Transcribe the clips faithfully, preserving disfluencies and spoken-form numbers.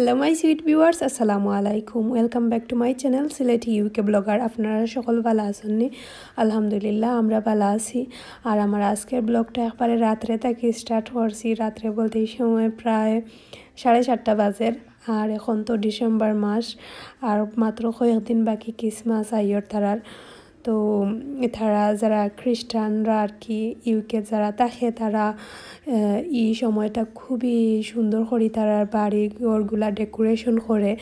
Hello my sweet viewers, আসসালামু আলাইকুম। Welcome back to my channel Sylheti UK blogger. আপনারা সকল ভালা আছইন নি? আলহামদুলিল্লাহ, আমরা ভালা আছি। আর আমার আজকের ব্লগটা একবারে রাত্রে থাকি স্টার্ট করছি। রাত্রে বলতে এই সময় প্রায় সাড়ে সাতটা বাজের। আর এখন তো ডিসেম্বর মাস, আর মাত্র কয়েকদিন বাকি ক্রিসমাস আইয়র তারার। তো তারা যারা খ্রিস্টানরা আর কি, ইউকে যারা থাকে, তারা আহ, এই সময়টা খুবই সুন্দর করি তারার বাড়ি ঘরগুলা ডেকোরেশন করে।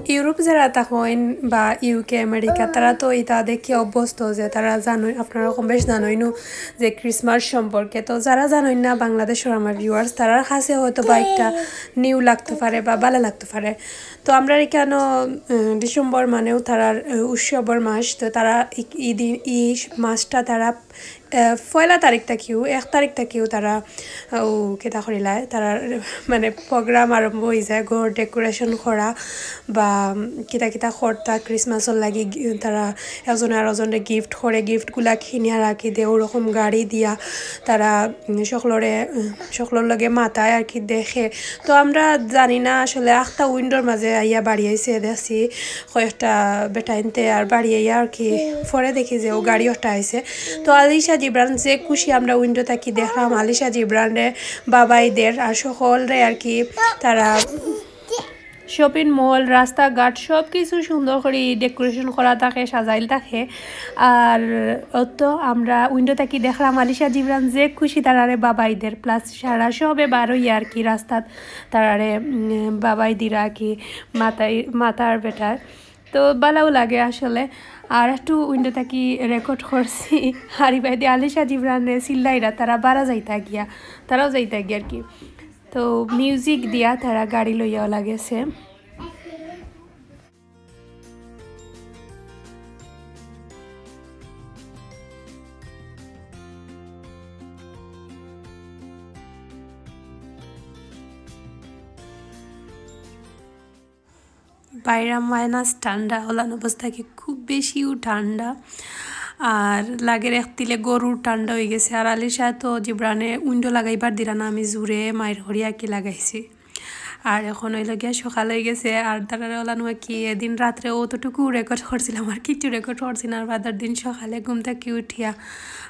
ইউরোপ যারা থাকইন বা ইউকে আমেরিকা, তারা তো ইতা দেখি অভ্যস্ত যে তারা জানইন, আপনারা কম বেশ জানইনও যে ক্রিসমাস সম্পর্কে। তো যারা জানইন না, বাংলাদেশর আমার ভিউয়ার্স, তারার কাছে হয়তো বা একটা নিউ লাগতে পারে বা ভালা লাগতে পারে। তো আমরা এখানো, আহ, ডিসেম্বর মানেও তারার, আহ, উৎসবর মাস। তো তারা ই, ই দিন, ই মাসটা তারা, আহ, পয়লা তারিখ থাকিও, এক তারিখ থাকিও তারা, আহ, ও কিতা করিলায়, তারার মানে প্রোগ্রাম আরম্ভ অই যায়, ঘর ডেকোরেশন করা বা কিতা কিতা করতা ক্রিসমাসর লাগি গি-, তারা একজনে আরোজনরে গিফট করে, গিফটগুলা কিনিয়া রাখি দে, ওরকম গাড়ি দিয়া তারা, উম, সকলরে, উম, সকলর লগে মাতায় আর কি, দেখে। তো আমরা জানি না আসলে, আখতা উইন্ডোর মাঝে আইয়া বাড়ি আইছে, দেখছি কয়েকটা বেটাইন্তে আর বাড়ি আইয়া আর কি, পরে দেখি যে ও গাড়ি ওটা আইছে। তো আলিশা জিবরান যে খুশি, আমরা উইন্ডো থাকি দেখলাম আলিশা জিবরানরে, বাবাইদের আর সকলরে আর কি, তারা শপিং মল, রাস্তাঘাট সব কিছু সুন্দর করি ডেকোরেশন করা থাকে, সাজাইল থাকে। আর অত আমরা উইন্ডো থাকি দেখলাম আলিশা জিবরান যে খুশি তারারে বাবাইদের, প্লাস সারা সবে বার অইয়া আর কি রাস্তাত তারারে, উম, বাবাই দিরা কি মাতাই, মাতার বেটায়। তো ভালাও লাগে আসলে। আর একটু উইন্ডো থাকি রেকর্ড করছি। আর ইবায়দি আলিশা জিবরানে চিল্লাইরা, তারা বারা যাইতা গিয়া, তারাও যাইতা গিয়া আর কি। তো মিউজিক দিয়া তারা গাড়ি লইয়াও লাগেছে। বাইরা মাইনাস ঠান্ডা, অলান অবস্থা কি খুব বেশিও ঠান্ডা। আর লাগের এক তিলে গরুর ঠান্ডা অই গেছে। আর আলিশা তো জিবরানে উইন্ডো লাগাইবার দিরা না, আমি জুরে মাইর করিয়া কি লাগাইছি। আর এখন অইলো গিয়া সকাল অই গেছে, আর তারারে অলান ওয়া কি এদিন রাত্রে অতটুকু রেকর্ড করছিলাম, আর কিচ্ছু রেকর্ড করছি না। আর বাদর দিন সকালে ঘুম থাকি উঠিয়া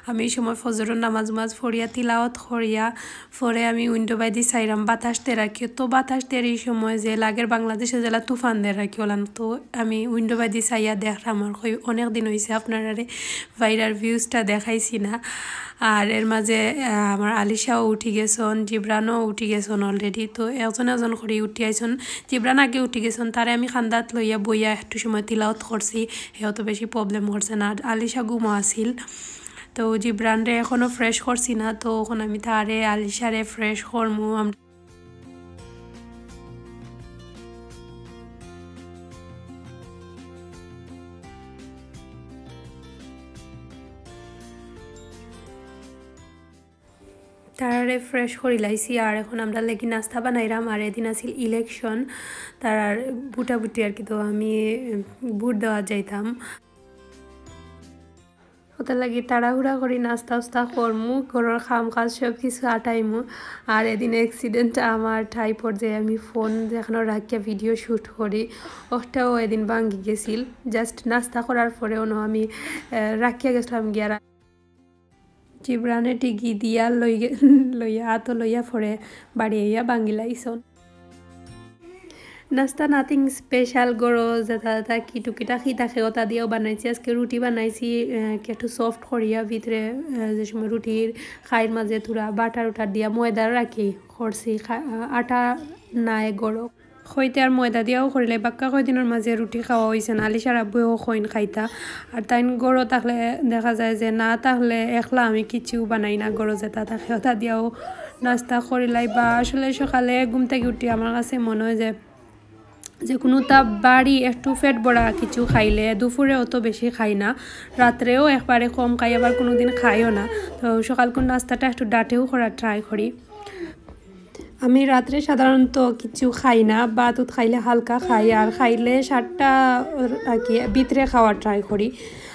আমি এই সময় ফজরর নামাজ উমাজ পড়িয়া, তিলাওয়াত করিয়া, পরে আমি উইন্ডো বাইদি চাইরাম বাতাস দের আর কি। তো বাতাস দের এই সময় যে লাগের বাংলাদেশে যেলা তুফান দের আর কি অলান, তো আমি উইন্ডো বাইদি চাইয়া দেখরাম আর কই অনেক দিন অইছে আপনারারে বাইরার ভিউজটা দেখাইছি না। আর এর মাঝে, আহ, আমার আলিশাও উঠি গেছন, জিবরানও উঠি গেছন অলরেডি। তো একজন একজন করি উঠি আইছন। জিবরান আগে উঠি গেছন, তারে আমি খান্দাত লইয়া বইয়া একটু সময় তিলাওয়াত করছি, হে অত বেশি প্রবলেম করছে না। আর আলিশা ঘুমো আছিল। তো জিবরানরে এখনো ফ্রেশ করছি না, তো এখন আমি তারে আলিশারে ফ্রেশ করমু। আম- তারারে ফ্রেশ করি লাইছি, আর এখন আমরা লাগি নাস্তা বানাইরাম। আর এদিন আছিল ইলেকশন, তারার ভোটাভুটি আর কি, তো আমি, উম, ভোট দেওয়া যাইতাম। ওটার লাগি তাড়াহুড়া করি নাস্তা উস্তা করমু, ঘরর কাম কাজ সব কিছু আটাইমু। আর এদিন অ্যাক্সিডেন্ট আমার ট্রাইপড যে আমি ফোন যেখানো রাখিয়া ভিডিও শুট করি, ওটাও এদিন ভাঙ্গি গেছিল। জাস্ট নাস্তা করার পরে অনো আমি, আহ, রাখিয়া গেছিলাম গিয়া। জিবরানে টিকি দিয়া লই গে-, লইয়া, আতো লইয়া পরে বাড়ি আইয়া ভাঙ্গি লাইছন। নাস্তা nothing special, ঘরো যেটা যেটা কি টুকিটাকি থাকে ওটা দিয়েও বানাইছি। আজকে রুটি বানাইছি, আহ, কি একটু সফট করিয়া ভিতরে, আহ, যে সময় রুটির খাইর মাঝে থুড়া বাটার উটার দিয়া ময়দা রাখি করছি, খা-, আহ, আটা নাই ঘরো। কইতে আর ময়দা দিয়াও করিলে বাক্কা কয়দিনর মাঝে রুটি খাওয়া অইছে না। আলিশার আব্বুয়েও কইন খাইতা। আর তাইন ঘরো থাকলে দেখা যায় যে না থাকলে একলা আমি কিচ্ছু বানাই না। ঘরো যেটা থাকে ওটা দিয়াও নাস্তা করিলাই। বা আসলে সকালে ঘুম থাকি উঠি আমার কাছে মনে হয় যে, যে কোনোটা বাড়ি একটু পেট ভরা কিছু খাইলে দুপুরে অত বেশি খাই না, রাত্রেও একবারে কম খাই, আবার কোনোদিন খাইও না। তো সকালকুর নাস্তাটা একটু ডাটেও করার ট্রাই করি। আমি রাত্রে সাধারণত কিছু খাই না, ভাত উত খাইলে হালকা খাই, আর খাইলে সাতটা আর কি ভিতরে খাওয়ার ট্রাই করি।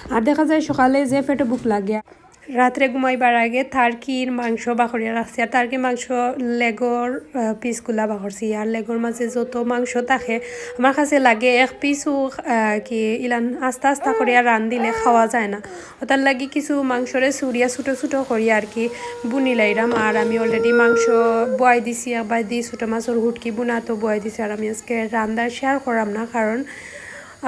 আর দেখা যায় সকালে যে পেটে ভুক লাগে। রাত্রে ঘুমাইবার আগে টার্কির মাংস বাখরিয়া রাখছি, আর টার্কির মাংস লেগর পিসগুলা বাখরছি। আর লেগর মাঝে যত মাংস থাকে, আমার কাছে লাগে এক পিসও কি ইলান আস্তা আস্তা করিয়া রান্ধিলে খাওয়া যায় না। ওটার লাগি কিছু মাংসরে চুরিয়া ছোটো ছোটো করি আর কি বুনি লাইরাম। আর আমি অলরেডি মাংস বয়াই দিছি, একবার দি ছোটো মাছর হুটকি বুনা তো বয়াই দিছি। আর আমি আজকে রান্না শেয়ার করাম না, কারণ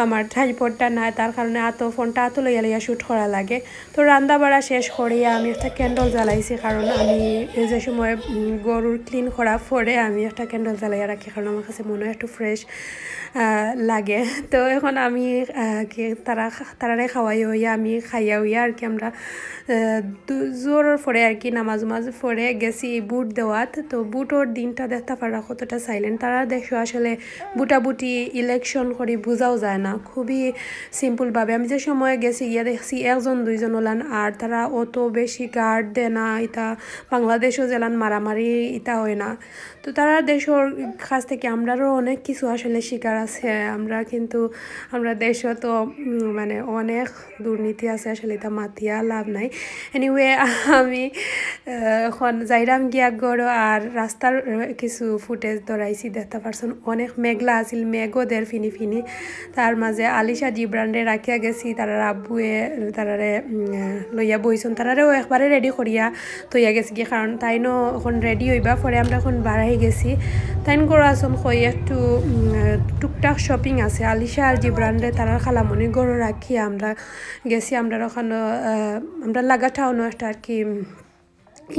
আমার ট্রাইপডটা নাই, তার কারণে আতো ফোনটা আতো লইয়া লইয়া শ্যুট করা লাগে। তো রান্না বাড়া শেষ করিয়া আমি একটা ক্যান্ডেল জ্বালাইছি, কারণ আমি যে সময় গরুর ক্লিন করা পরে আমি একটা ক্যান্ডেল জ্বালাইয়া রাখি, কারণ আমার কাছে মনে হয় একটু ফ্রেশ লাগে। তো এখন আমি কি তারা তারারে খাওয়াই হইয়া আমি খাইয়া হইয়া আর কি আমরা জোহরর পরে আর কি নামাজ উমাজ পরে গেছি ভোট দেওয়াত। তো ভোটর দিনটা দেখতা পারা কতটা সাইলেন্ট। তারা দেশো আসলে ভোটাভুটি ইলেকশন করি বুঝাও যায় না, খুবই সিম্পলভাবে। আমি যে সময় গেছি গিয়া দেখছি একজন দুইজন ওলান, আর তারা অত বেশি গার্ড দেয় না। ইতা বাংলাদেশো যেলান মারামারি ইতা হয় না। তো তারা দেশর কাছ থেকে আমরারও অনেক কিছু আসলে শিকার আছে। আমরা কিন্তু আমরা দেশো তো মানে অনেক দুর্নীতি আছে, আসলে ইতা মাতিয়া লাভ নাই। এনিওয়ে আমি এখন যাইরাম গিয়া গরো আর রাস্তার কিছু ফুটেজ ধরাইছি, দেখতে পারছেন অনেক মেঘলা আছিল, মেঘও দের ফিনি ফিনি। তার মাঝে আলিশা জিব্রানরে রাখিয়া গেছি, তারার আব্বুয়ে তারারে লইয়া বইছন, তারারেও একবারে রেডি করিয়া তইয়া গেছি কি, কারণ তাইনও এখন রেডি হইবা। পরে আমরা এখন বাড়াই গেছি, তাইন গরো আছন কই একটু টুকটাক শপিং আছে। আলিশা আর জিব্রানরে তারার খালামণি গরো রাখি আমরা গেছি। আমরা ওখানো আমরা লাগা টাউনো একটা আর কি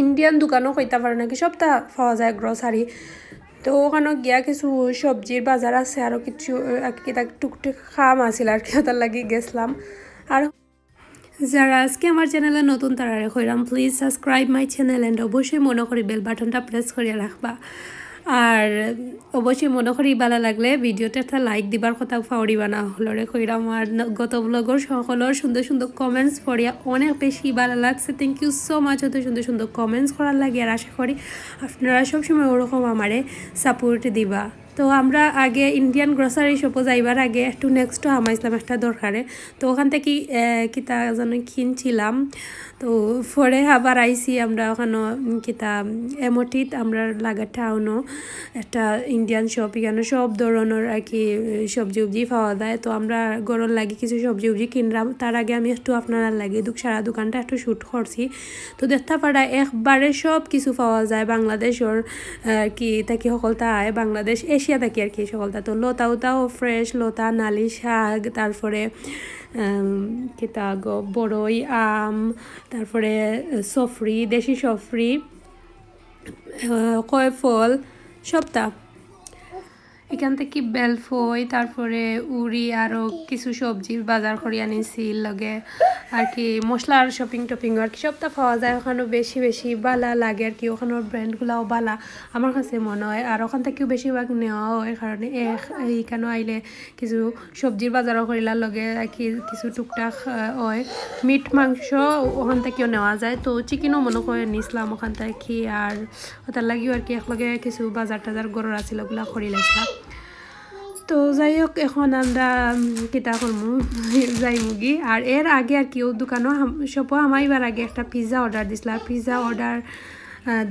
ইন্ডিয়ান দোকানও কইতা পারো নাকি, সবটা পাওয়া যায় গ্রোসারি। তো ওখানো গিয়া কিছু সবজির বাজার আছে, আরও কিছু কিতা টুকটাক কাম আছিল আর কি, ওটার লাগি গেছিলাম। আর যারা আজকে আমার চ্যানেলে নতুন, তারারে কইরাম please subscribe my channel and অবশ্যই মনে করি বেল বাটনটা প্রেস করিয়া রাখবা। আর অবশ্যই মনে করি ভালা লাগলে ভিডিওটা একটা লাইক দিবার কথা পাহরিবা না হলরে কইরাম। আর গত ব্লগর সকলর সুন্দর সুন্দর কমেন্টস পড়িয়া অনেক বেশি ভালা লাগছে। Thank you so much অত সুন্দর সুন্দর কমেন্টস করার লাগি। আর আশা করি আপনারা সবসময় ওরকম আমারে সাপোর্ট দিবা। তো আমরা আগে ইন্ডিয়ান গ্রোসারি শপো যাইবার আগে একটু নেক্সটো হামাইছিলাম একটা দরকারে। তো ওখান থেকে কিতা যেন কিনছিলাম। তো পরে আবার আইছি আমরা ওখানো কিতা এমটিত আমরা লাগা টাউনো একটা ইন্ডিয়ান শপ, এখানো সব ধরনর আর কি সবজি উবজি পাওয়া যায়। তো আমরা গরর লাগি কিছু সবজি উবজি কিনলাম। তার আগে আমি একটু আপনারার লাগি সারা দোকানটা একটু শ্যুট করছি। তো দেখতা পারা একবারে সব কিছু পাওয়া যায় বাংলাদেশর কি থাকি সকলতা আয়, বাংলাদেশ এশিয়া থাকি আর কি সকলতা। তো লতা উতাও ফ্রেশ লতা, নালি শাক, তারপরে কিতা গো বড়ই, আম, তারপরে সফরি, দেশি সফরি, কয় ফল, সবটা। এখান থেকে বেলফই, তারপরে উরি, আরও কিছু সবজির বাজার করি আনিছি লগে আর কি, মশলার শপিং টপিং আর কি, সবটা পাওয়া যায় ওখানো। বেশি বেশি ভালা লাগে আর কি, ওখানোর ব্র্যান্ডগুলাও ভালা আমার কাছে মনে হয়। আর ওখান থেকেও বেশিরভাগ নেওয়া হয়, কারণ এখানো আইলে কিছু সবজির বাজারও করিলার লগে আর কি কিছু টুকটাক হয়, মিট মাংস ওখান থেকেও নেওয়া যায়। তো চিকেনও মনে করে নিছিলাম ওখান থেকে, আর ওটার লাগিও আর কি একলগে কিছু বাজার টাজার গরর আছিল ওগুলা করি লাইছিলাম। তো যাই হোক, এখন আমরা কিতা করমু, যাইমুগি। আর এর আগে আর কি ও দোকানও শপও হামাইবার আগে একটা পিৎজা অর্ডার দিছিলাম। পিৎজা অর্ডার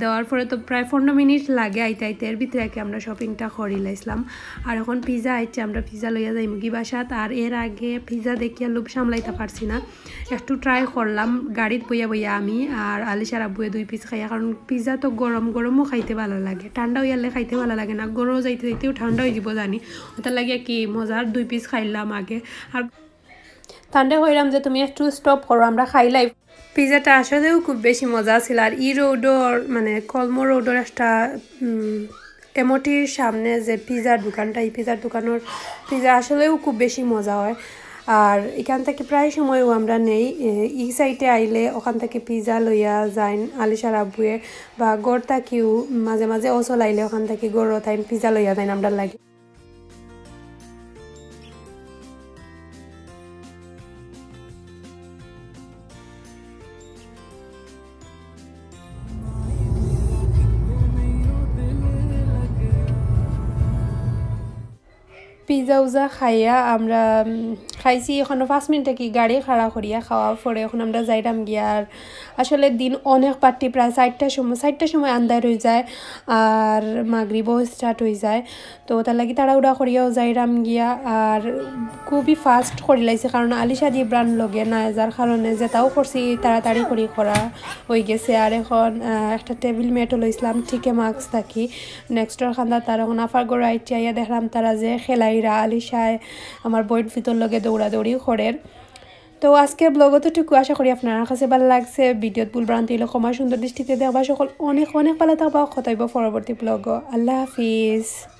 দেওয়ার পরে তো প্রায় পনেরো মিনিট লাগে আইতে আইতে, এর ভিতরে আর কি আমরা শপিংটা করি লাইছিলাম। আর এখন পিৎজা আইছে, আমরা পিৎজা লইয়া যাইমুগি বাসাত। আর এর আগে পিৎজা দেখিয়া লোভ সামলাইতে পারছি না, একটু ট্রাই করলাম গাড়িত বইয়া বইয়া আমি আর আলিশার আব্বুয়ে দুই পিস খাইয়া, কারণ পিৎজা তো গরম গরমও খাইতে ভালা লাগে, ঠান্ডা হইয়ালে খাইতে ভালা লাগে না, গরম যাইতে যাইতেও ঠান্ডা হয়ে যাব জানি। ওটার লাগে কি মজার দুই পিস খাইলাম আগে। আর তানরে কইলাম যে তুমি একটু স্টপ করো, আমরা খাইলাই। পিৎজাটা আসলেও খুব বেশি মজা আছিল। আর ই রোডর মানে কলমো রোডর একটা এমটির সামনে যে পিৎজার দোকানটা, এই পিৎজার দোকানের পিৎজা আসলেও খুব বেশি মজা হয়। আর এখান থেকে প্রায় সময়ও আমরা নেই, এই সাইডে আইলে ওখান থেকে পিৎজা লইয়া যাইন আলিশার আব্বুয়ে, বা গড় থাকিও মাঝে মাঝে ওসল আইলে ওখান থেকে গড়ও তাইন পিৎজা লইয়া যাইন আমরার লাগি। পিৎজা উজা খাইয়া আমরা খাইছি, অখনো পাঁচ মিনিট থাকি গাড়ি খাড়া করিয়া খাওয়ার পরে অখন আমরা যাইরাম গিয়া। আর আসলে দিন অনেক বাট্টি, প্রায় চাইরটার সময়, চাইরটার সময় আন্দাইর অই যায়, আর মাগরিবও start অই যায়। তো তার লাগি তাড়াহুড়া করিয়াউ যাইরাম গিয়া। আর খুবই fast করিলাইছি, কারণ আলিশা জিব্রান লগে নাই, যার কারণে যেতাউ করছি তাড়াতাড়ি করি করা অই গেছে। আর অখন, আহ, একটা টেবিল ম্যাটও লইছলাম টিকে মার্কস থাকি। নেক্সটর কান্দাত তার অখন আফার ঘরো আইছি, আইয়া দেখরাম তারা যে খেলাইরা, আলিশায় আমার বয়ফ্রেন্ডর লগে দৌড়াদৌড়ি করের। তো আজকের vlog অতটুকু, আশা করি আপনারার কাছে ভালা লাগছে। ভিডিওত ভুল ভ্রান্তি অইলে ক্ষমা সুন্দর দৃষ্টিতে দেখবা। সকল অনেক অনেক ভালা থাকবা, কথা অইবো পরবর্তী vlog-ও। আল্লাহ হাফিজ।